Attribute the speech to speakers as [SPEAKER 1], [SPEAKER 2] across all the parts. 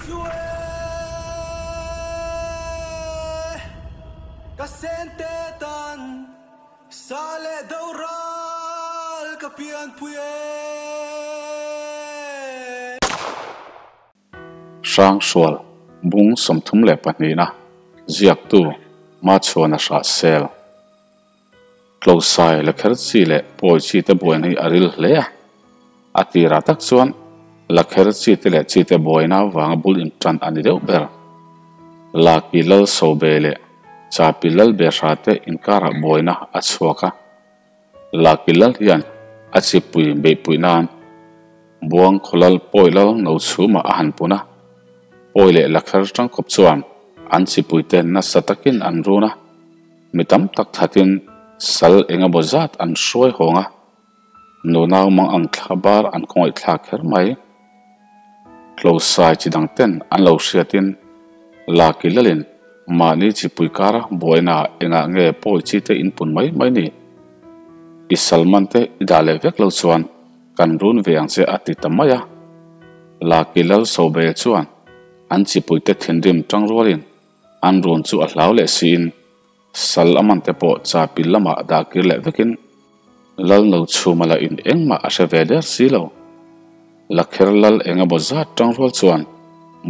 [SPEAKER 1] Isue ka sente tan sa leh do ral ka pianpui e.
[SPEAKER 2] Hrangsual, Bung 32 na ziaktu Machhuana Hrahsel. Tlosai la kher chi leh pawi chi te buaina hi a ril hle a, a tirah tak chuan la kher chi te leh chi te buaina avanga bul intan a ni deuh ber. Laki lal Sobe leh Chapi lal Behra te inkarah buaina a chhuak a, Laki lal hian a chipui beihpui nan Buang khaw lal Pawi lal no chhumah a han pun a, Pawi leh Lakher tangkawp chuan an chipui te nasa takin an run a. Mi tam tak thatin sal eng emaw zat an hruai hawng a, nunau mang ang thla bar an khawngaih thlak kher mai. Tlosai chi dang ten an lo hriatin Laki lalin mahni chipui kara buaina engah nge pawi chi te in pun mai mai ni? I salman te i dah leh vek lo chuan kan run ve ang che a ti ta mai a. Laki lal Sobel chuan an chipui te thinrim tang rualin An run chu a hlau leh siin sal a man te pawh chapi lamah dah kir leh vekin lal no chhuma la in engmah a hre ve der si lo. Lakher lal eng emaw zat tang rual chuan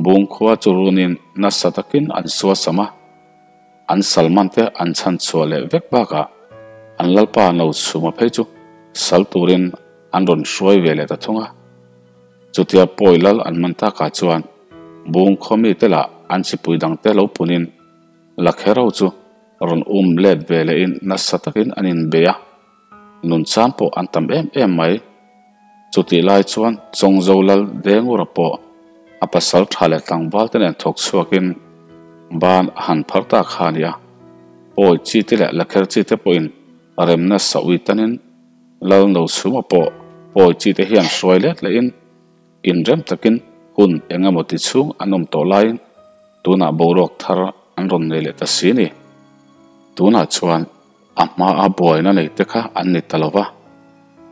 [SPEAKER 2] bung khua chu runin nasa takin an sua sam a, an sal man te an chhan chhuah leh vek bakah an lalpa no chhuma phei chu sal turin an rawn hruai ve leh ta thung a. Chutia pawi lal an man takah chuan bung khaw mite lah an chipui dangte lo punin Lakhero chu rawn um let ve lehin nasa takin an inbei a, nunchang pawh an tam em em mai. Chutih lai chuan Chawngzo lal Dengura pawh a pasal tha leh tlangval te nen thawk chhuakin ban a han phar ta kha a ni a, pawi chi te leh Lakher chi te pawhin remna saui tanin Lal no chhuma pawh pawi chi te hian hruai let lehin inrem takin hun eng emaw ti chhung an awm tawh laiin tunah boruak thar an rawn nei leh ta si ni. Tunah chuan a hmaa buaina nei te kha an ni ta lo va,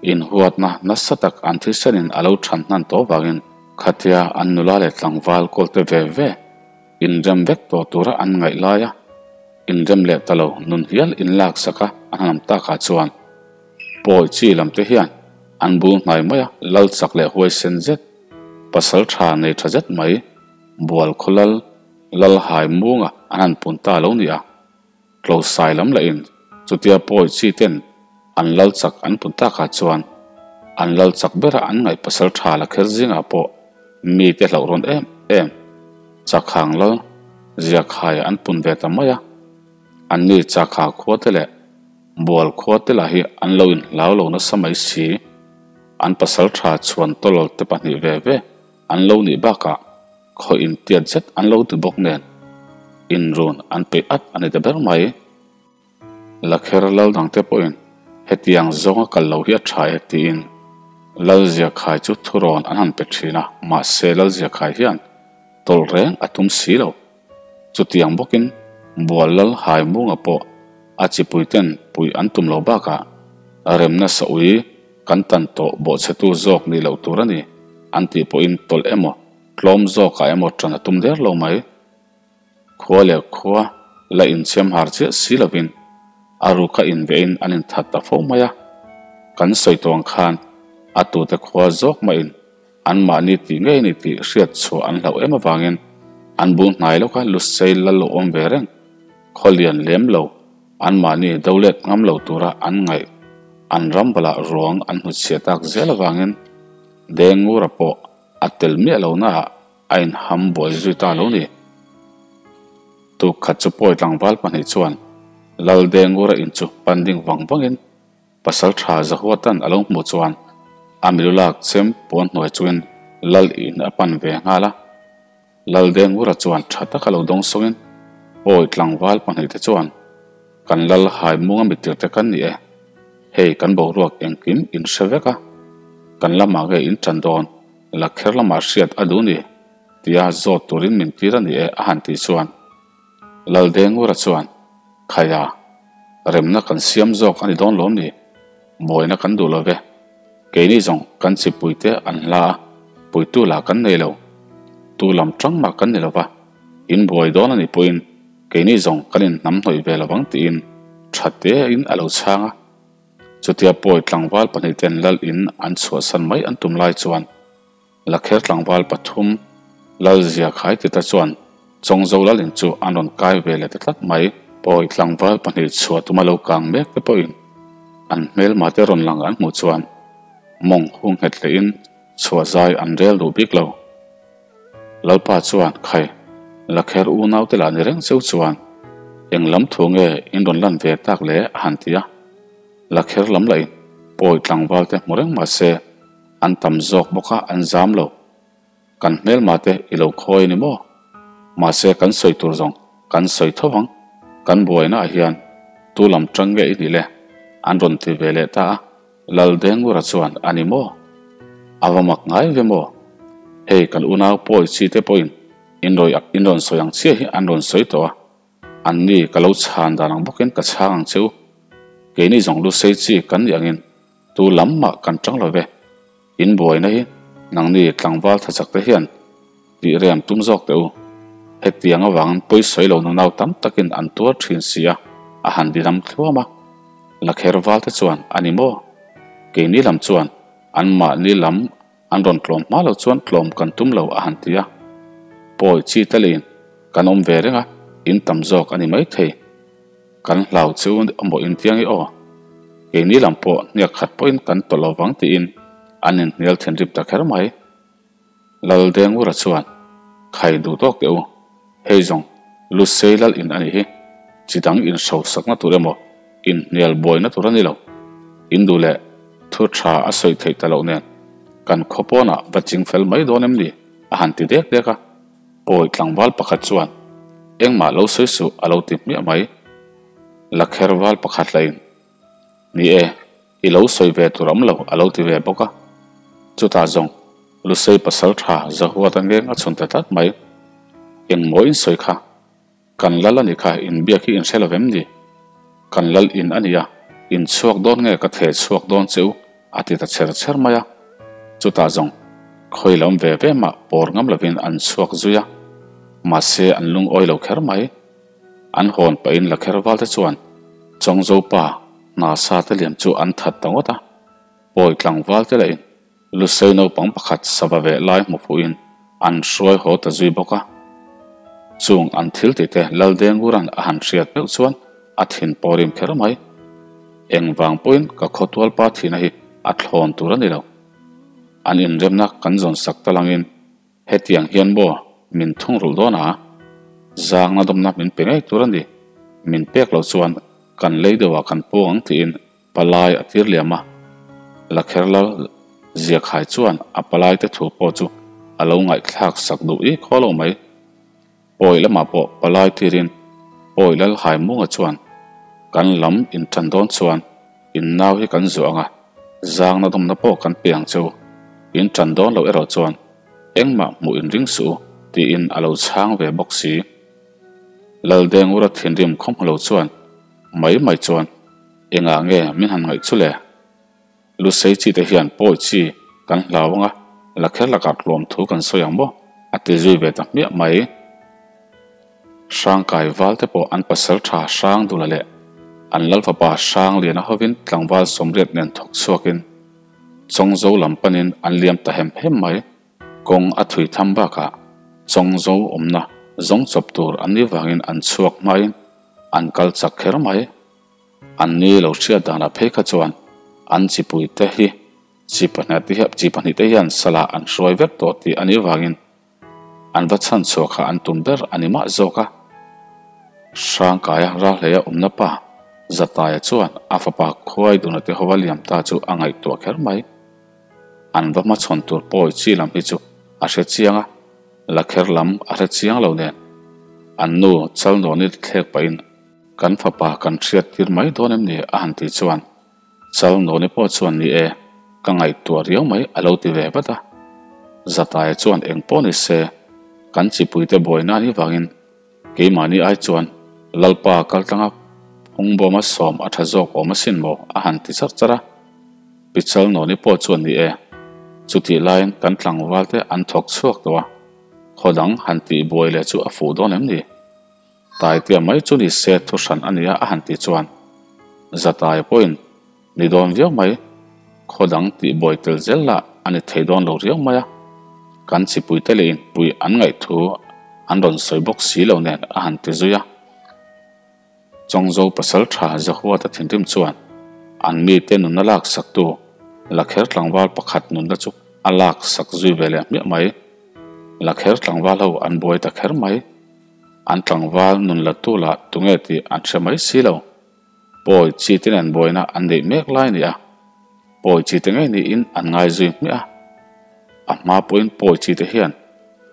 [SPEAKER 2] inhuatna nasa tak an thisenin a lo than hnan tawh vangin khatia an nula leh tlangval kawlte ve ve inrem vek tawh tura an ngaih laia inrem leh ta lo nun hial inlaksak a an han awm takah chuan Pawi chi lam te hian an bul hnai mai a, lal chak leh huaisen zet, pasal tha nei tha zet mai, bual khaw lal, lal hai munga an han pun ta lo ni a. Tlosai lam lah in chutia pawi chi ten an lal chak an pun takah chuan an lal chak bera an ngaih pasal tha la kher zingah pawh mi te hlauh rawn em em chakhang lal ziakhai an pun ve ta mai a, anni chakha khua te leh Bual khua te lah hi an lo inhlau lo nasa mai si. An pasal tha chhuan tawlawl te pahnih ve ve an lo nih bakah khaw intiat zet an lo ti bawk nen inrun an peih at a ni ta ber mai. Lakher lal dangte pawhin hetiang zawnga kal lo hi a tha e tiin Lalziakhai chu thurawn an han pe thin a, mahse Lalziakhai hian tawlh reng a tum si lo. Chutiang bawkin Bual Lal Haimunga pawh a chipuiten puih an tum lo bakah remna saui kan tan tawh bawhchhetu zawk nih loh tur a ni an tih pawhin tawlh emaw tlawm zawkah emaw tan a tum der lo mai. Khua leh khua la inchhiam har chiah si lovin a ruka invehin an inthat ta fo mai a, kan sawi tawh ang khan a tute khua zawk mahin Anmahni tih ngei a ni tih hriat chhuah an hlauh em avangin an bul hnai lawka Lusei lal lo awm ve reng, khaw lian lem lo, anmahni do let ngam lo tura an ngaih an ram balah ruang an hmuchhiah tak zel avangin Dengura pawh a tel miah lo naah a inham buai zui ta lo ni. Tuk khat chu pawi tlangval pahnih chuan Lal Dengura in chu pan ding vang vangin Pasal tha Zahuatan a lo hmuh chuan a milu lak chem pawn hnuai chungin Lal in a pan ve nghal a. Lal Dengura chuan tha taka lo dawng sawngin Awi tlangval pahnih te chuan kan Lal hai munga mitir te kan ni e, hei kan boruak engkim in hre vek a, kan lamah nge in tan dawn, lakher lamah hriat a duh ni tia zawt turin min tir a ni e a han tih chuan Lal Dengura chuan Khaia, remna kan siam zawk a ni dawn lawm ni? Buaina kan duh lo ve. Keini zawng kan chipuite an hla a, puitu lah kan nei lo. Tu lam tang mah kan ni lo va, in buai dawn a nih pawhin keini zawng kan inhnamhnawih ve lovang tiin tha tein a lo chhang a. Chutia pawi tlangval pahnihten lal in an chhuahsan mai an tum lai chuan Lakher tlangval pathum lal zia khai ti ta chuan Chawngzo lal in chu an rawn kai ve leh ta tlat mai. Pawi tlangval pahnih chhuah tuma lo kang mek te pawhin an hmelma te rawn lang an hmuh chuan mawng hung nghet hlehin chhuah zai an rel duh bik lo. Lalpa chuan, Khai, Lakher unau te lah ni reng cheu chuan eng lam thu nge in rawn lan ve tak le? a han ti a. Lakher lam lahin pawi tlangval te hmu reng mah se an tam zawk bawk a, an zam lo. Kan hmelma te i lo khawi a ni maw? Mahse kan sawi tur zawng kan sawi tho vang, kan buaina ah hian tu lam tang nge i nih le? an rawn ti ve leh ta a. Laldengura chuan, A ni maw? A va mak ngai ve maw? Hei kan unau pawi chi te pawhin in rawi in rawn sawi ang chiah hi an rawn sawi tawh a, an ni ka lo chhan dan ang bawkin ka chhang ang che u. Keini zawng lusei chi kan nih angin tu lam mah kan tang lo ve. In buaina hi nangni tlangval thachak te hian tih rem tum zawk teh u. Hetiang avangin pawisawi lo nunau tam takin an tuar thin si a, a han dinam thluam a. Lakher val te chuan a ni maw? Keini lam chuan anmahni lam an rawn tlawm hma lo chuan tlawm kan tum lo a han ti a. Pawi chi taliin kan awm ve reng a, in tam zawk a ni maithei. Kan hlau chu maw intiang i aw? Keini lam pawh hniak khat pawhin kan tawlh lo vang tiin an inhnial thinrim ta kher mai. Laldengura chuan, Khai duh tawk teh u, hei zawng Lusei lal in a nih hi, chi dang in hrosakna tur emaw inhnial buaina tur a ni lo. In duh leh thu tha a sawi theih ta loh nen kan khaw pawnah va ching fel mai dawn em ni? a han ti dek dek a. Pawi tlangval pakhat chuan, Engmah lo sawi suh a lo ti hmiah mai. Lakher val pakhat hlain, Ni e, i lo sawi ve tur awm lo a lo ti ve bawk a. Chutah zawng Lusei pasal tha Zahuat a ngeng a chhun ta tlat mai. Engmaw in sawi kha? Kan lal a ni kha inbiak hi in hre lo vem ni? Kan lal in a nia, in chhuak dawn nge ka theh chhuak dawn che u a ti ta chher chher mai a. Chutah zawng khawi lam ve ve mah pawr ngam lovin an chhuak zui a. Mahse an lungawi lo kher mai. An hawn pahin Lakher valte chuan Chawngzo pa hna sa te liam chu an that ta ngawt a. Pawi tlangval te lahin Lusei naupang pakhat sava ve lai hmu fuhin an hruai haw ta zui bawk a. Chung an thil tih te Laldengura'n a han hriat meuh chuan a thin pawh rim kher mai. Engvang pawhin ka khawtualpa thihna hi a thlawn tur a ni lo. An inremna kan zawn sak ta langin Hetiang hian maw min thungrulh dawn a? Zangna dawmna min pe ngei tur a ni. Min pek loh chuan kan lei deuhah kan pawng ang tiin palai a tir liam a. Lakher lal Ziakhai chuan a palaite thu pawh chu a lo ngaihthlak sak duh i khaw lo mai. Pawi lamah pawh palai tirin Pawi lal Haimunga chuan kan lam intan dawn chuan in nau hi kan zuah ang a, zangna dawmna pawh kan pe ang che u, in tan dawn loh erawh chuan engmah hmuh in ring suh u tiin a lo chhang ve bawk si. Laldengura thinrim khawhmu lo chuan mai mai chuan engah nge min han ngaih chu le? Lusei chi te hian pawi chi kan hlau ang a, lakher lakah tlawm thu kan sawi ang maw? a ti zui ve ta hmiah mai. Hrangkai val te pawh an pasal tha Hrangdula leh an lalfapa Hrangliana hovin tlangval sawmriat nen thawk chhuakin Chawngzo lam panin an liam ta hem hem mai. Kawng a thui tham bakah Chawngzo awmna zawng chawp tur an nih vangin an chhuak hmain an kal chak kher mai. An ni lo hriat danah phei kha chuan an chipui te hi chi pahnih te hian chi pahnih te hian salah an hruai vek tawh tih a nih vangin an va chhan chhuah kha an tum ber a ni mah zawk a. Hrangkaia Ralhleia awmna pa Zataia chuan a fapa khuai duna te hova liam ta chu a ngaihtuah kher mai. An va hmachhawn tur pawi chi lam hi chu a hre chiang a, lakher lam a hre chiang lo nen an nu Chalnawni thlek pahin Kan fapa kan hriat tir mai dawn em ni? a han tih chuan Chalnawni pawh chuan ni e, ka ngaihtuah riau mai a lo ti ve vat a. Zataia chuan eng pawh ni se, kan chipuite buai nan hi vangin keimahni ai chuan Lalpa kaltlanga phungbawma sawm a tha zawk awm asin maw? a han ti charh charh a. Pi Chalnawni pawh chuan ni e, chutih laiin kan tlangvalte an thawk chhuak tawh a. Khaw dang han tih buai leh chu a fuh dawn em ni? Taitea mai chu ni se thu hran a nia a han tih chuan Zatai pawhin ni dawn viau mai, khaw dang tih buai tel zel lah a ni thei dawn lo riau mai a, kan chipuite leh inpui an ngaih thu an rawn sawi bawk si lo nen a han ti zui a. Chawngzo pasal tha Zahuata thinrim chuan an mite nunna lak saktu Lakher tlangval pakhat nunna chu a lak sak zui ve leh hmiah mai. Lakher tlangval ho an buai ta kher mai. An tlangval nun la tu lah tunge tih an hre mai si lo. Pawi chi te nen buaina an neih mek lai a ni a, pawi chi te ngei niin an ngai zui hmiah a. A hma pawhin pawi chi te hian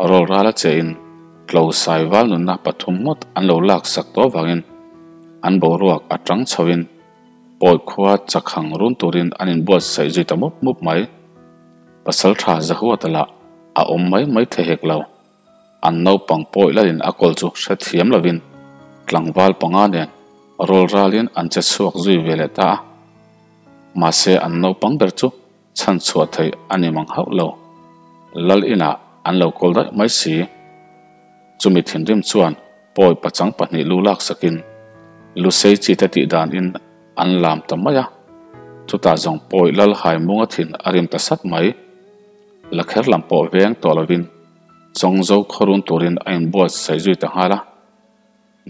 [SPEAKER 2] rawl ral a che in tlo sai val nunna pathum ngawt an lo lak sak tawh avangin an boruak a tang chho in pawi khua chakhang run turin an inbuatsaih zui ta mup mup mai. Pasaltha Zahuata lah a awm mai mai thei hek lo. An naupang pawih lalin a kawl chu hrethiam lovin tlangval panga nen rawl ralin an che chhuak zui ve leh ta a. Mahse an naupang ber chu chhan chhuah theih a ni mang hauh lo. Lal inah an lo kawl daih mai si. Chumi thinrim chuan pawi pachang pahnih lu laksakin Lusei chite tih danin an lam ta mai a. Chutah zawng pawi lal Haimunga thin a rim ta sat mai. Lakher lam pawh veng tawh lovin Chawngzo khawrun turin a inbuatsaih zui ta nghal a.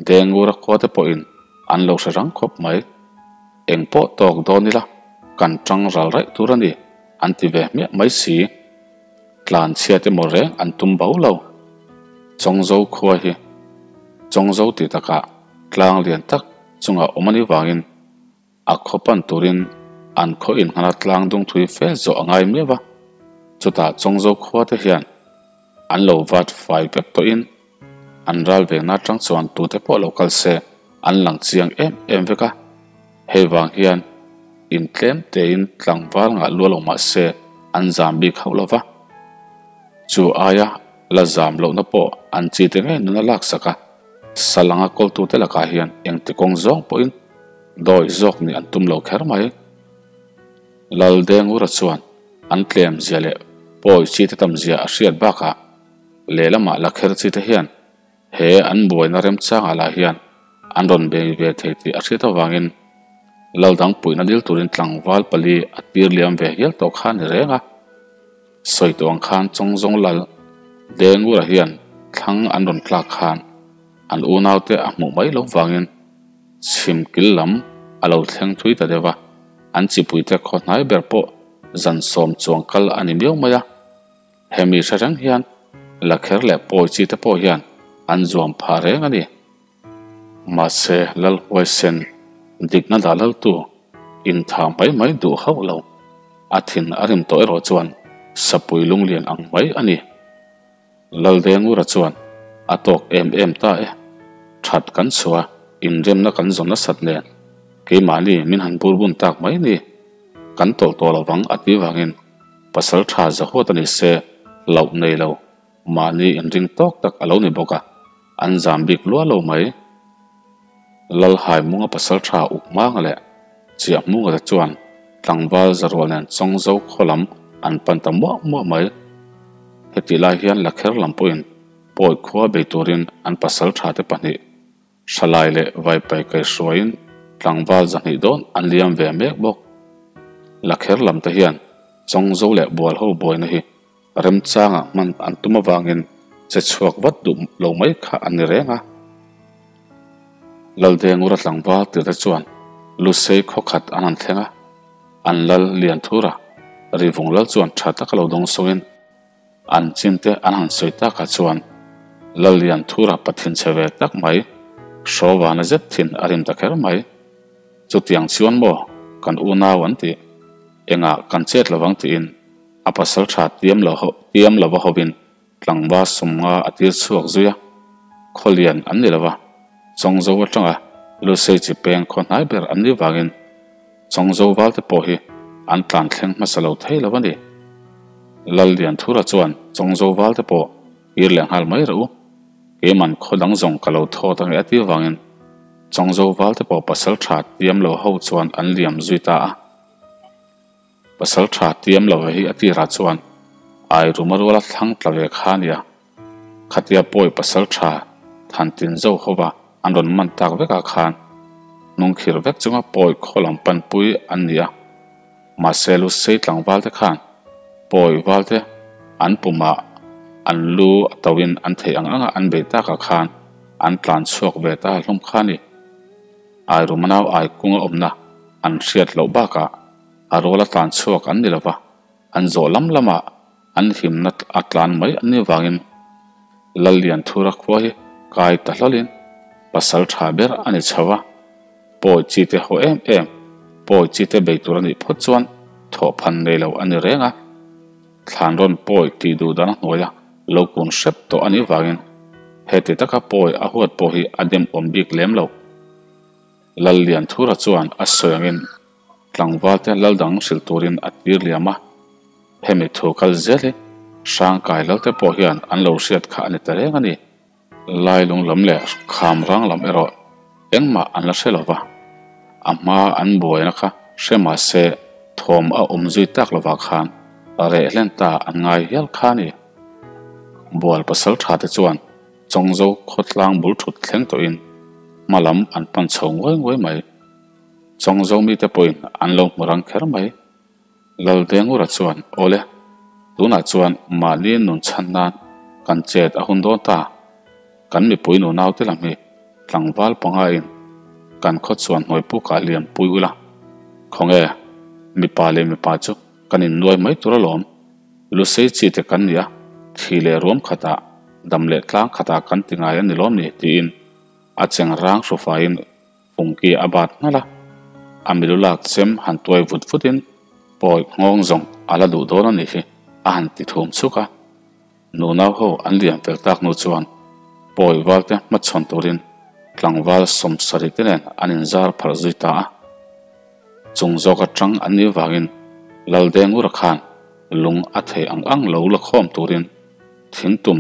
[SPEAKER 2] Dengura khuate pawhin an lo hre rang khawp mai. Eng pawh tawk dawn ila kan tang ral raih tur a ni an ti ve hmiah mai si. Tlanchhiat emaw reng an tum bo lo. Chawngzo khua hi Chawngzo tih takah tlang lian tak chungah awm a nih vangin A khaw pan turin an khaw innghala tlang dung thui fe zawh a ngai miau a, chutah Chawngzo khua te hian an lo vat fai vek tawhin an ral vengna atang chuan tute pawh lo kal se an lang chiang em em vek a, hei vang hian in tlem tein tlangval ngah lua lo mah se an zam bik hauh lo va, chu aia la zam lohna pawh an chi te ngei nuna laksak a, salanga kawltute lakah hian engti kawng zawng pawhin Dawi zawk nih an tum lo kher mai. Laldengura chuan an tlem zia leh pawi chi te tam zia a hriat bakah lehlamah lakher chi te hian he an buaina remchangah lah hian an rawn bei ve thei tih a hriat avangin Laldang puihna dil turin tlangval pali a tir liam ve hial tawh kha a ni reng a. Sawi tawh ang khan Chawngzawng Lal Dengura hian thlang an rawn tlak khan an unaute a hmuh mai lo vangin Chhim kil lam a lo thleng thui ta deuh a, an chipuite khaw hnai ber pawh zan sawm chuang kal a ni miau mai a. Hemi hre reng hian Lakher leh Pawi chi te pawh hian an zuam phah reng a ni. Mahse Lalhuaisen dikna dah laltu intha mai mai duh hauh lo, a thin a rim tawh erawh chuan sapui lunglian ang mai a ni. Laldengura chuan a tawk em em ta e, that kan chhuah a, inremna kan zawn nasat nen keimahni min han burbun tak mai ni, kan tawlh tawh lo vang a ti vangin pasal tha zahuat a ni se hlauh nei lo, mahni inring tawk tak a lo ni bawk a, an zam bik lua lo mai. Lalhaimunga pasal tha uk hmanga leh Chiahmunga te chuan tlangval zarual nen Chawngzo khaw lam an pan ta muah muah mai. Hetih lai hian Lakher lam pawhin pawi khua bei turin an pasal tha te pahnih Thalai leh Vaipai kaihruaiin tlangval zahnih dawn an liam ve mek bawk. Lakher lam te hian Chawngzo leh Bualho buaina hi Remchangah hman an tum avangin che chhuak vat duh lo mai kha an ni reng a. Laldengura tlangval tirte chuan Lusei khaw khat an han thleng a, an lal Lianthura rivung lal chuan tha taka lo dawng sawin an chinte an han sawi takah chuan Lal Lianthura pathin che ve tak mai hrawvana zet thin a rim ta kher mai. Chutiang chuan maw kan unau an tih, engah kan chet lovang tiin A pasal tha tiam lo ho tiam lova hovin tlangva sawmnga a tir chhuak zui a, khawlian an ni lova, Chawngzo atanga Lusei chi peng khaw hnai ber an nih vangin Chawngzo valte pawh hi an tlan thleng hmasa lo thei lo a ni. Lallianthura chuan Chawngzo valte pawh kir leh nghal mai reuh u, keiman khaw dang zawng ka lo thawt ange a ti vangin Chawngzo valte pawh pasal tha tiam lo ho chuan an liam zui ta a. Pasal tha tiam lo ve hi a tirah chuan ai ruma ruala thlang tla ve kha nia. Khatia pawi pasalṭha Thantin zo hova an rawn man tak vekah khan hnungkhir vek chunga pawi khaw lam panpui an ni a. Mahse Lusei tlangval te khan pawi val te an pumah an lu a toin an theih ang anga an bei takah khan an tlan chhuak ve ta hlawm kha a ni. Airuma nau Aikunga awmna an hriat loh bakah a ruala tlan chhuak an ni lova, an zawh lam lamah an himna a tlan mai an nih vangin Lallianthura khua hi kai ta hlawlin pasal tha ber a ni chho a, pawi chi te haw em em, pawi chi te bei tur a nih phawt chuan thawhphan nei lo a ni reng a, thlan rawn pawi tih duh dan a hnuaia lo kun hrep tawh a nih vangin heti taka pawi a huat pawh hi a demawm bik lem lo. Lallianthura chuan a sawi angin Tlangval te lal dang hrilh turin a tir liam a, hemi thu kal zel hi Hrangkai lal te pawh hian an lo hriat kha a ni ta reng a ni. Lailung lam leh kham rang lam erawh engmah an la hre lo va, a hma an buaina kha hre mah se thawm a awm zui tak lovah khan reh hlen ta an ngai hial kha a ni. Bual pasal tha te chuan Chawngzo khawtlang bul thut thleng tawhin hma lam an pan chho nguai nguai mai. Chawngzo mite pawhin an lo hmu rang kher mai. Laldengura chuan, Awle, tunah chuan mahni nun chhan nan kan chet a hun dawn ta. Kan mipui nunaute lam hi tlangval pangain kan khaw chuan hnuai pukah liam pui ula. Khawnge, mipa leh mipa chu kan innuai mai tur alawm. Lusei chi te kan ni a, thi leh ruam khatah, dam leh tlang khatah kan ti ngai a ni lawm ni, tiin a cheng rang hrufaiin Fungki a bat nghalh a, a milu lak chem han tuai vut vutin pawi nghawng zawng a la duh dawn a nih hi a han ti thum chuk a. Nunau ho an liam fel tak hnu chuan pawi valte hmachhawn turin tlangval sawmsarih te nen an inzar pharh zui ta a. Chung zawk atang an nih vangin Laldengura khan lung a thei ang ang lo la khawm turin thingtum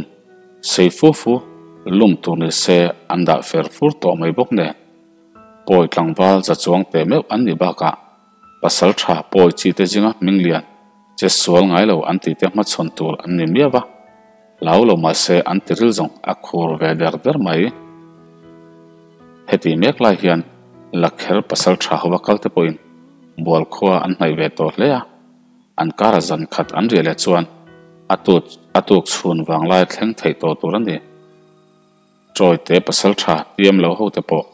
[SPEAKER 2] sei fu fu lum tur ni se an dah fer fur tawh mai bawk nen. Pawi tlangval za chuang teh meuh an nih bakah pasal tha pawi chi te zinga hming lian che sual ngai lo an tih te hmachhawn tur an ni miau va, hlau lo mahse an tiril zawng a khur ve der der mai. Heti mek lai hian Lakher pasal tha hova kal te pawhin Bualkhua an hnaih ve tawh hle a. An kara zan khat an riah leh chuan a tut a tuk chhun vang lai thleng theih tawh tur a ni. Tawite pasal tha tiam lo ho te pawh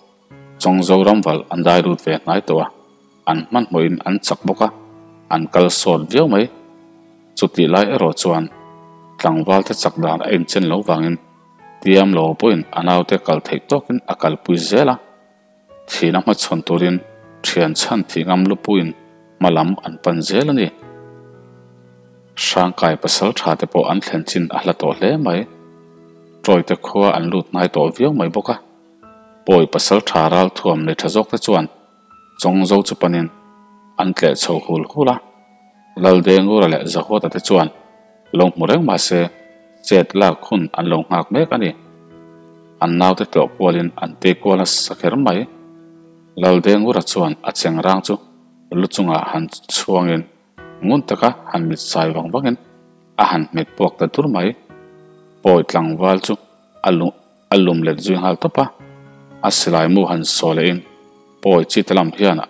[SPEAKER 2] Chawngzo ramval an dai lut ve hnai tawh a, an hmanhmawhin an chak bawk a, an kal sawt viau mai. Chutih lai erawh chuan tlangval te chak dan a inchen lo vangin tiam lo pawhin a naute kal theih tawkin a kalpui zel a. Thihna hmachhawn turin thian chhan thih ngam lupuiin hma lam an pan zel a ni. Hrangkai pasal tha te pawh an thlen chin a hla tawh hle mai. Tawite khua an lut hnai tawh viau mai bawk a. Pawi pasal tha ral thuam nei tha zawk te chuan Chawngzo chu panin an tleh chho hul hul a. Laldengura leh Zahuata te chuan lo hmu reng mah se chet lak hun an lo nghak mek a ni. An naute tlawh kualin an tei kual nasa kher mai. Laldengura chuan a cheng rang chu lu chungah han chhuangin ngun taka han mit sai vang vangin a han hmet puak ta dur mai. Pawi tlangval chu a lu a lum let zui nghal tawp a, a silai mu han saw lehin pawi chi te lam hian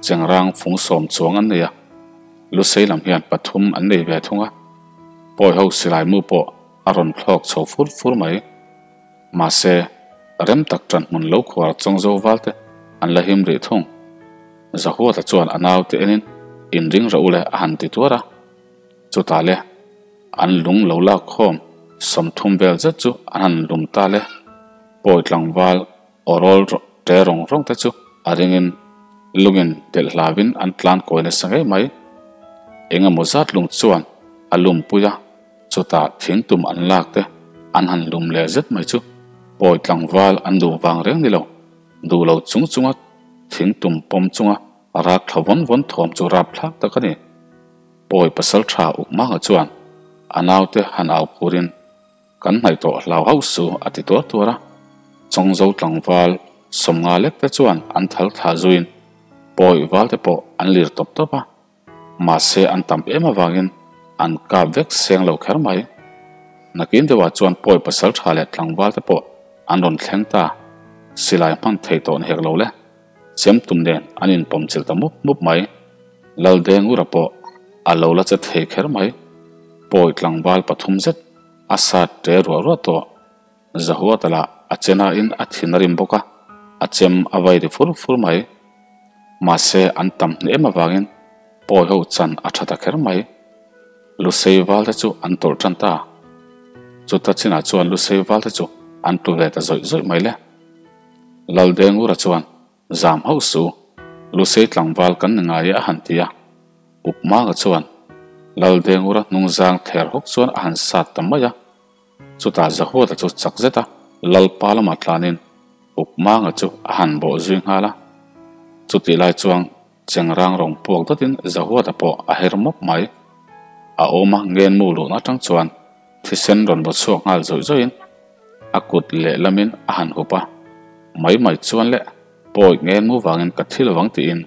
[SPEAKER 2] Chengrang fung sawm chuang an nei a, Lusei lam hian pathum an nei ve thung a, pawi ho silai mu pawh a rawn thlawk chho fur fur mai. Mahse, rem tak ṭan hmun lo khuar chawng zo val te an la him rih thung. Zahuata chuan a naute enin inring rawh u le a han ti tuar a, chutah le an lung lo lak khawm 30 vel zet chu an han lum ta le, pawi tlangval Aw rawl ṭe rawng rawng te chu a ringin lungin delh hlauin an tlan kawi nasa ngei mai. Eng emaw zat lung chuan a lum pui a, chutah thing tum an lak te an han lum leh zet mai chu pawi tlangval an duh vang reng ni lo, duh lo chung chunga thing tum pawm chunga rak thla vawn vawn thawm chu rapthlak tak a ni. Pawi pasal tha uk manga chuan a naute han au khurin Kan hnaih tawh hlau hauh su a ti tuar tuar a, Chawngzo tlangval 50 lek te chuan an thal thla zuiin pawi val te pawh an lir tawp tawp a, mahse an tam em avangin an kap vek seng lo kher mai. Nakin deuhah chuan pawi pasal tha leh tlangval te pawh an rawn thleng ta. Silai hman thei tawh ni hek lo le. Chem tum nen an inpawm chilh ta mup mup mai. Laldengura pawh a lo la che thei kher mai. Pawi tlangval pathum zet a sat ṭe ruah ruah tawh. Zahuata lah a chenain a thin a rim bawk a, a chem a vai ri fur fur mai. Mahse an tam hne em avangin pawi ho chan a tha ta kher mai. Lusei val te chu an tawlh tan ta. Chuta chinah chuan Lusei val te chu an tlu ve ta zawih zawih mai le. Laldengura chuan Zam hauh su, Lusei tlangval kan ni ngai e a han ti a. Upmanga chuan Laldengura hnungzang thler hawk chuan a han sat ta mai a. Chutah Zahuata chu chak zet a, Lalpa lamah tlanin Upmanga chu a han bawh zui nghal a. Chutih lai chuan Chengrang rawng puak dawtin Zahuata pawh a her mawp mai. A awma ngenmu luhna atang chuan thisen rawn baw chhuak nghal zawih zawihin a kut lehlamin a han hup a. Mai mai chuan le pawi ngenmu vangin ka thi lovang tiin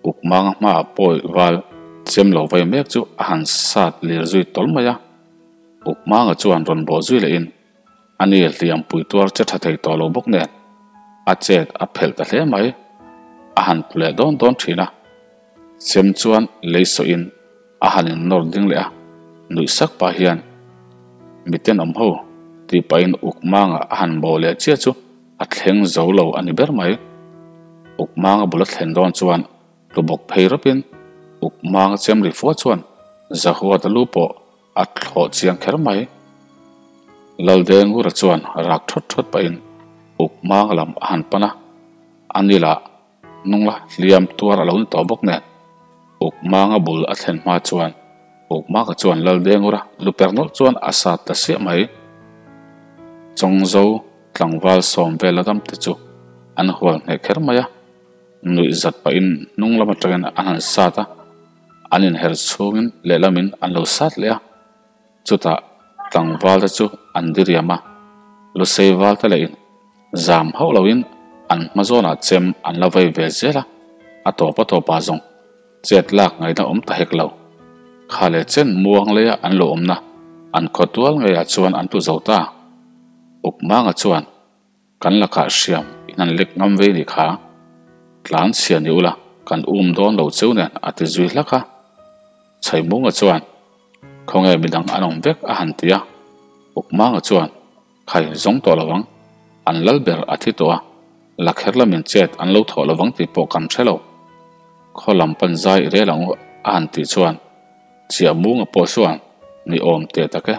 [SPEAKER 2] Ukmanga hmaah pawi val chem lo vai mek chu a han sat lir zui tawl mai a. Ukmanga chuan rawn bawh zui lehin A ni hliampui tuar che tha thei tawh lo bawk nen a chet a phelh ta hle mai. A han tlu leh dawn dawn thin a. Chem chuan lei sawhin a han in nawr ding leh a, nuih sak pah hian miten awm ho tih pahin uk manga a han bawh leh chiah chu a thleng zo lo a ni ber mai. Uk manga bul a thlen dawn chuan tlu bawk phei rawpin uk manga chem ri fua chuan Zahuata lu pawh A thlawh chiang kher mai. Laldengura chuan rak thawt thawt pahin uk mang lam a han pan a, a ni lah nungla hliam tuar a lo ni tawh bawk nen. Uk manga bul a thlen hma chuan uk maka chuan Laldengura lu per nawlh chuan a sat ta siah mai. Chawngzo tlangval sawm vel a dam te chu an hual hneh kher mai a, nuih zat pahin hnung lam atangin an han sat a. An inher chhungin lehlamin an lo sat leh a, chutah tlangval te chu an diriam a, Lusei val te lehin zam hauh loin an hma zawnah chem an la vei ve zel a, a tawp a tawpah zawng chet lak ngaihna awm ta hek lo. Kha leh chen muang leia an lo awmna an khaw tual ngeiah chuan an tlu zo ta. Ukmanga chuan Kan lakah hriam in an lek ngam vei ni kha, tlan chhia ni ula kan um dawn lo cheu nen a ti zui hlak a. Chhaimunga chuan, Khawnge midang an awm vek a han ti a. Ukmanga chuan, Khai zawng tawh lo ang, an lal ber a thi tawh a, lakher lamin chet an lo thawh lo vang tih pawh kan hre lo. Khaw lam pan zai i rel ang u a han tih chuan, Chiahmunga pawh chuan ni awm teh tak e,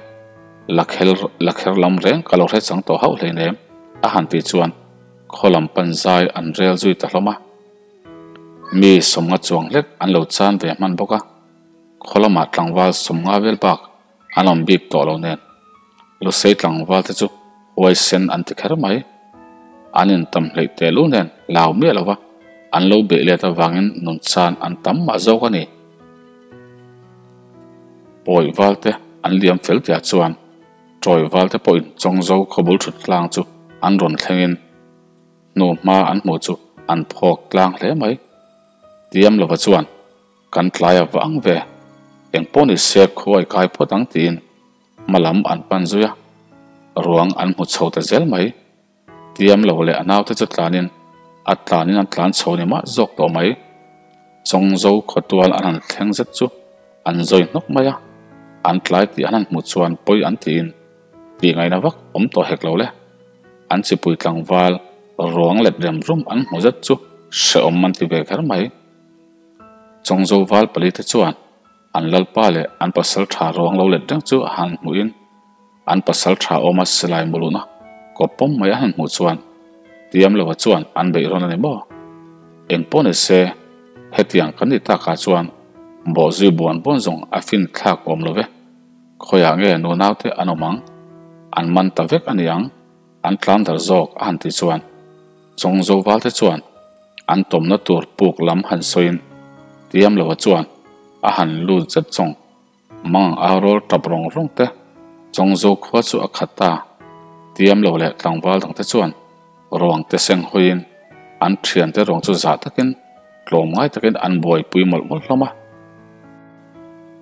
[SPEAKER 2] Lakhel Lakher lam reng ka lo hre chang tawh hauh hleinem a han tih chuan khaw lam pan zai an rel zui ta hlawm a. Mi sawmnga chuang hlek an lo chan ve hman bawk a, khaw lamah tlangval sawmnga vel bak an awm bik tawh lo nen Lusei tlangval te chu huaisen an ti kher mai. An intam hleih teh lu nen lau miah lo va, an lo beih let avangin nun chan an tam mah zawk a ni. Pawi val te an liam fel tiah chuan Tawi val te pawhin Chawngzo khawbul thut tlang chu an rawn thlengin hnu hma an hmuh chu an phawk tlang hle mai. Tiam lova chuan kan tlai a vang ve, engpawh ni se khuai kai phawt ang tiin hma lam an pan zui a, ruang an hmu chho ta zel mai. Tiam lo leh a naute chu tlanin a tlanin an tlan chho ni mah zawk tawh mai. Chawngzo khawtual an han thleng zet chu an zawi hnawk mai a, an tlai tih an han hmuh chuan pawi an tiin tih ngaihna vak awm tawh hek lo le. An chipui tlangval ruang let rem rum an hmu zet chu hrehawm an ti ve kher mai. Chawngzo val pali te chuan An lalpa leh an pasal tha ruang lo let reng chu a han hmuhin an pasal tha awma silai muluna kawp pawm mai a han hmuh chuan tiam lova chuan an beih rawn a ni maw? Eng pawh ni se, hetiang kan ni takah chuan bawhzui buan buan zawng a fin thlak awm lo ve. Khawiah nge nunaute an awm ang? An man ta vek a ni ang, an tlan dar zawk a han tih chuan Chawngzo valte chuan An tawmna tur puk lam han sawiin Tiamlova chuan a han lut zet chawng mang au rawl tap rawng rawng te Chawngzo khua chu a khat ta. Tiamlo leh tlangval dangte chuan ruang te seng hawiin an thiante ruang chu zah takin tlawm ngai takin an buaipui mawlh mawlh hlawm a.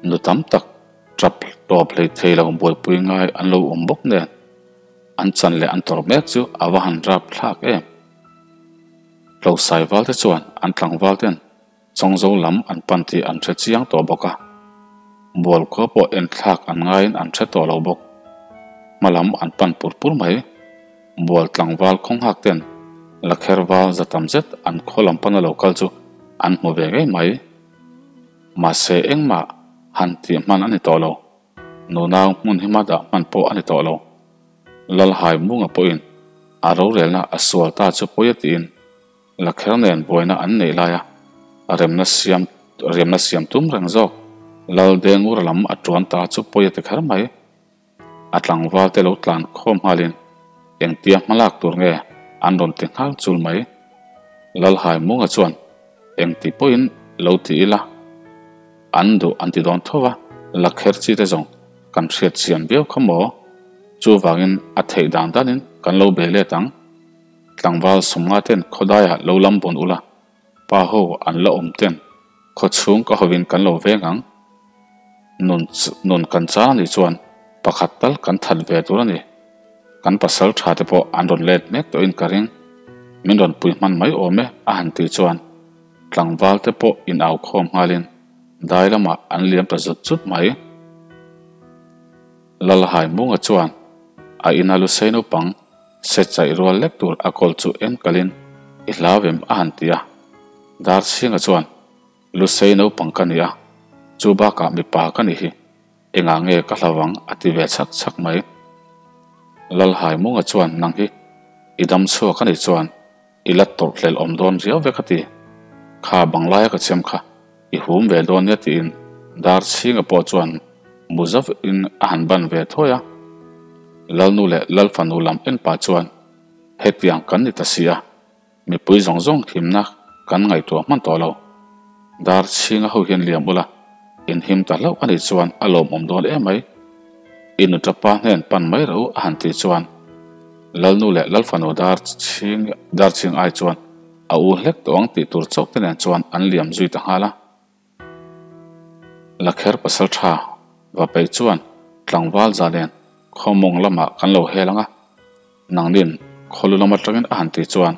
[SPEAKER 2] Nu tam tak. Tap tawp hlei thei lo buaipui ngai an lo awm bawk nen an chan leh an tawrh mek chu a va han rap thlak em. Tlosai val te chuan an tlangval ten Chawngzo lam an pan tih an hre chiang tawh bawk a, bual khua pawh en thlak an ngaiin an hre tawh lo bawk. Hma lam an pan pur pur mai. Bual tlangval khawnghak ten Lakher val za tam zet an khaw lam pana lo kal chu an hmu ve ngei mai. Mahse engmah han tih hman a ni tawh lo. Nunau hmun hi hma dah hman pawh a ni tawh lo. Lalhai Munga pawhin a rorelna a sual ta chu pawi a tiin Lakher nen buaina an neih laia remna siam remna siam tum reng zawk Lal Dengura lam a tuan ta chu pawi a ti kher mai. A tlangval te lo tlan khawm nghalin engtia hmalak tur nge an rawn ti nghal chul mai. Lalhai Munga chuan engti pawhin lo ti ila an duh an ti dawn tho va, Lakher chi te zawng kan hriat chian viau kha maw? Chuvangin a theih dan danin kan lo bei let ang. Tlangval sawmnga ten khawdaiah lo lam bawn ula, pa ho an la awm ten khaw chhung ka hovin kan lo veng ang. Nun nun kan chang anih chuan pakhat tal kan that ve tur a ni. Kan pasal tha te pawh an rawn let mek tawhin ka ring. Min rawn pui hman mai awm e a han tih chuan tlangval te pawh in au khawm nghalin dai lamah an liam ta zut zut mai. Lalhai Munga chuan a ina lusei naupang Se chaih rual lek tur a kawl chu en kalin i hlau em a han ti a. Darchhinga chuan, Lusei naupang ka ni a, chu bakah mipa ka ni hi, engah nge ka hlau ang a ti ve chhak chhak mai. Lalhaimunga chuan nang hi i dam chhuak a nih chuan i la tawrh hlel awm dawn riau ve ka ti. Kha banglaia ka chem kha i hum ve dawn nia tiin Darchhinga pawh chuan mu zauhin a han ban ve thawi a. Lalnu leh Lalfanu lam en pah chuan hetiang kan ni ta si a, mipui zawng zawng himna kan ngaihtuah hman tawh lo. Darchhinga ho hian liam ula inhim ta hlauh a nih chuan a lawmawm dawn em mai. I nutapa hnen pan mai ro a han tih chuan Lalnu leh Lalfanu Darchhing Darchhing ai chuan a u hlek tawh ang tih tur chauh te nen chuan an liam zui ta nghal a. Lakher pasal tha va peih chuan tlangval za nen khawmawng lamah kan lo hel ang a, nangnin khawlu lam atangin a han tih chuan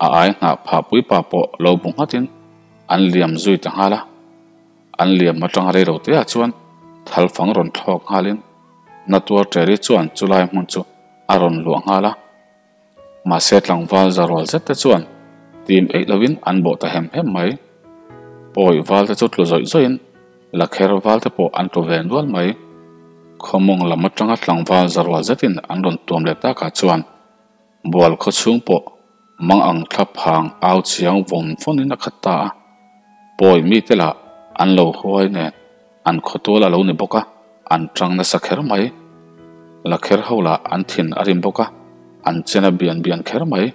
[SPEAKER 2] a ai nghah phah puipa pawh lo bu nghatin an liam zui ta nghal a. An liam atanga rei lo teah chuan thalfang rawn thlawk nghalin Natuar Terry chuan chulai hmun chu a rawn luah nghal a. Mahse tlangval za rual zet te chuan tim eih lovin an bawh ta hem hem mai. Pawi val te chu tlu zawih zawihin Lakher val te pawh an tlu ve nual mai. Khawmawng lam atanga tlangval za rual zetin an rawn tuam leh takah chuan Bual khaw chhung pawh mang ang thla phang au chiang vawn vawnin a khat ta a. Pawi mite lah an lo huai nen an khawtual a lo ni bawk a, an tang nasa kher mai. Lakher ho lah an thin a rim bawk a, an chen a bian bian kher mai.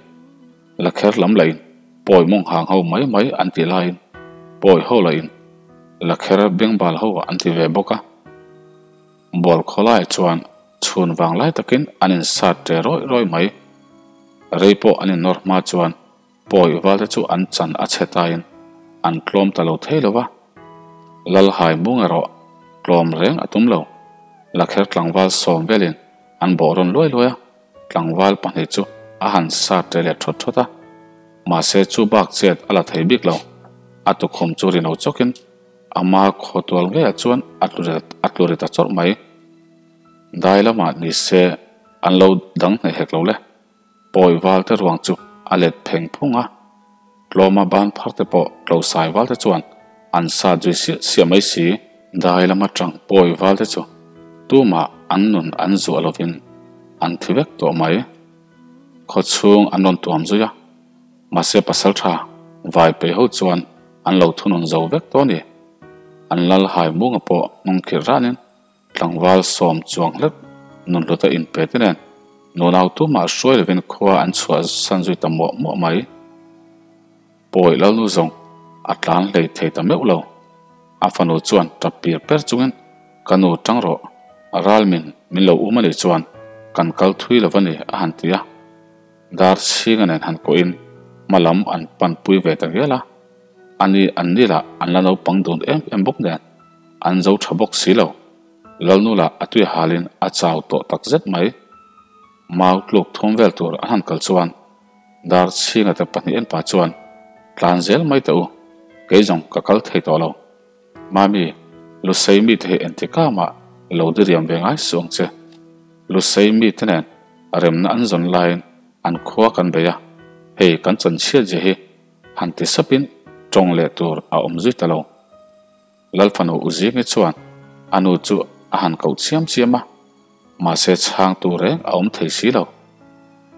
[SPEAKER 2] Lakher lam lahin pawi mawng hang ho mai mai an tih laiin pawi ho lahin lakher bengbal ho an ti ve bawk a. Bual khawlaiah chuan chhun vang lai takin an insat ṭe rawih rawih mai. Rei pawh an innawr hma chuan pawi valte chu an chan a chhe tain an tlawm ta lo thei lo va. Lalhai mung erawh tlawm reng a tum lo. Lakher tlangval sawm velin an bawh rawn luai luai a, tlangval pahnih chu a han sat ṭe leh ṭhawt ṭhawt a. Mahse chu bak chet a la thei bik lo. A tukhum chu ri no chawkin Ama khaw tual ngeiah chuan a tlu a tlu ri ta chawrh mai. Dai lamah ni se an lo dang hneh hek lo le. Pawi val te ruang chu a let pheng phung a. Tlawma ban phar te pawh tlo sai val te chuan an sat zui siah siah mai si. Dai lam atang pawi val te chu tumah an nun an zuah lovin an thi vek tawh mai. Khaw chhung an rawn tuam zui a. Mahse pasal tha vai peih ho chuan an lo thunun zo vek tawh a ni. An lal hai munga pawh hnung khirh ranin tlangval sawm chuang hlek nunhluta inpe te nen nunau tumah hruai lovin khua an chhuah san zui ta muah muah mai. Pawi lalnu zawng a tlan hlei thei ta meuh lo. A fanu chuan tap pir per chungin ka nu tang rawh, ral min min lo um a nih chuan kan kal thui lo va ni a han ti a. Dar chhinga nen han kawhin hma lam an pan pui ve ta ngial a, ani an ni lah an la naupang dun em em bawk nen an zo tha bawk si lo. Lalnula a tui halin a chau tawh tak zet mai. Mau tluk thum vel tur an han kal chuan Darchhinga te pahnih en pah chuan tlan zel mai teh u, kei zawng ka kal thei tawh lo. Mami, Lusei mite hi engtikah mah lo diriam ve ngai suh ang che. Lusei mite nen remna an zawn laiin an khua kan bei a, hei kan chanchhiat zia hi han ti sapin tawng leh tur a awm zui ta lo. Lalfanu Uzingi chuan a nu chu a han koh chiam chiam a, mahse chhangtu reng a awm thei si lo.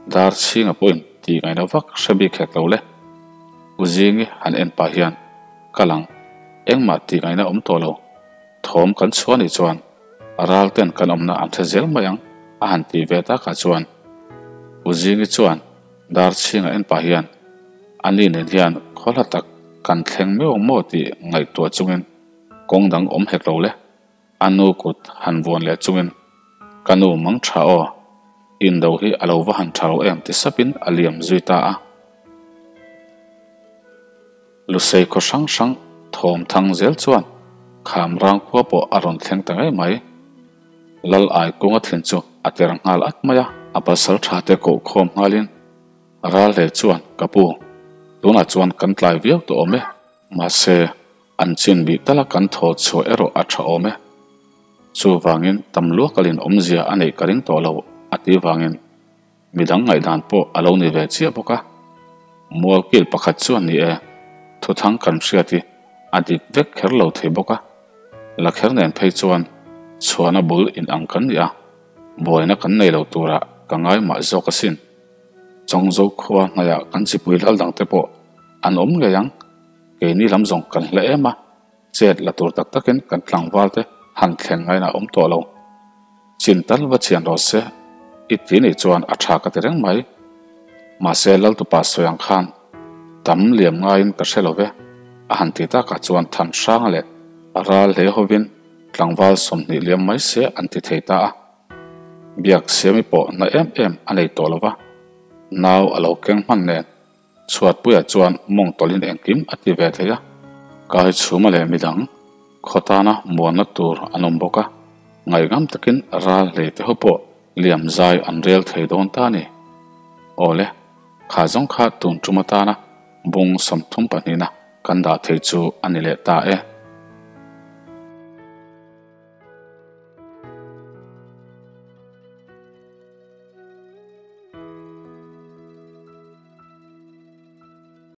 [SPEAKER 2] Darchhinga pawhin tih ngaihna vak hre bik hek lo le. Uzingi han en pah hian ka lang engmah tih ngaihna awm tawh lo. Thawm kan chhuah nih chuan ral ten kan awmna an hre zel mai ang a han tih ve takah chuan Uzingi chuan Darchhinga en pah hian a ni nen hian khaw hla tak kan thleng meuh ang maw tih ngaihtuah chungin kawng dang awm hek lo le. A nu kut han vuan leh chungin, Ka nu mang tha aw, indo hi a lo va han tha lo em ti sapin a liam zui ta a. Lusei khaw hrang hrang thawm thang zel chuan kham rang khua pawh a rawn thleng ta ngei mai. Lal ai kunga thin chu a ter nghal at mai a. A pasal tha te koh khawm nghalin ral hle chuan, Ka pu, tunah chuan kan tlai viau tawh awm e. Mahse, an chin bih tala kan thaw chhuah erawh a tha awm e. Chuvangin tam luakalin awmzia a neih ka ring tawh lo a tih vangin midang ngaihdan pawh a lo ni ve chiah bawk a. Mualkil pakhat chuan ni e, thuthang kan hriat hi a dik vek kher lo thei bawk a. La kher nen phei chuan chhuahna bul in ang kan ni a, buaina kan nei lo turah ka ngai mah zawk asin. Chawngzo khua hnaihah kan chipui lal dangte pawh an awm ngei ang. Keini lam zawng kan hla em a, chet la tur tak takin kan tlangval te han thleng ngain a awm tawh lo. Chin tal va chian rawh se, i ti nih chuan a tha ka ti reng mai. Mahse Laltupa sawi ang khan tam liam ngaiin ka hre lo ve, a han ti takah chuan Thanhranga leh ral hle hovin tlangval 20 liam mai se an ti thei ta a. Biak Siami pawh na em em a nei tawh lo va, nau a lo keng hman nen Chhuatpuia chuan mawng tawlhin engkim a ti ve thei a, kai chhuma leh midang khaw tana muanna tur an awm bawk a, ngaihngam takin ral hlei te ho pawh liam zai an rel thei dawn ta a ni. Awle, kha zawng kha tun tum atana bung 32 na kan dah thei chu a ni leh ta e.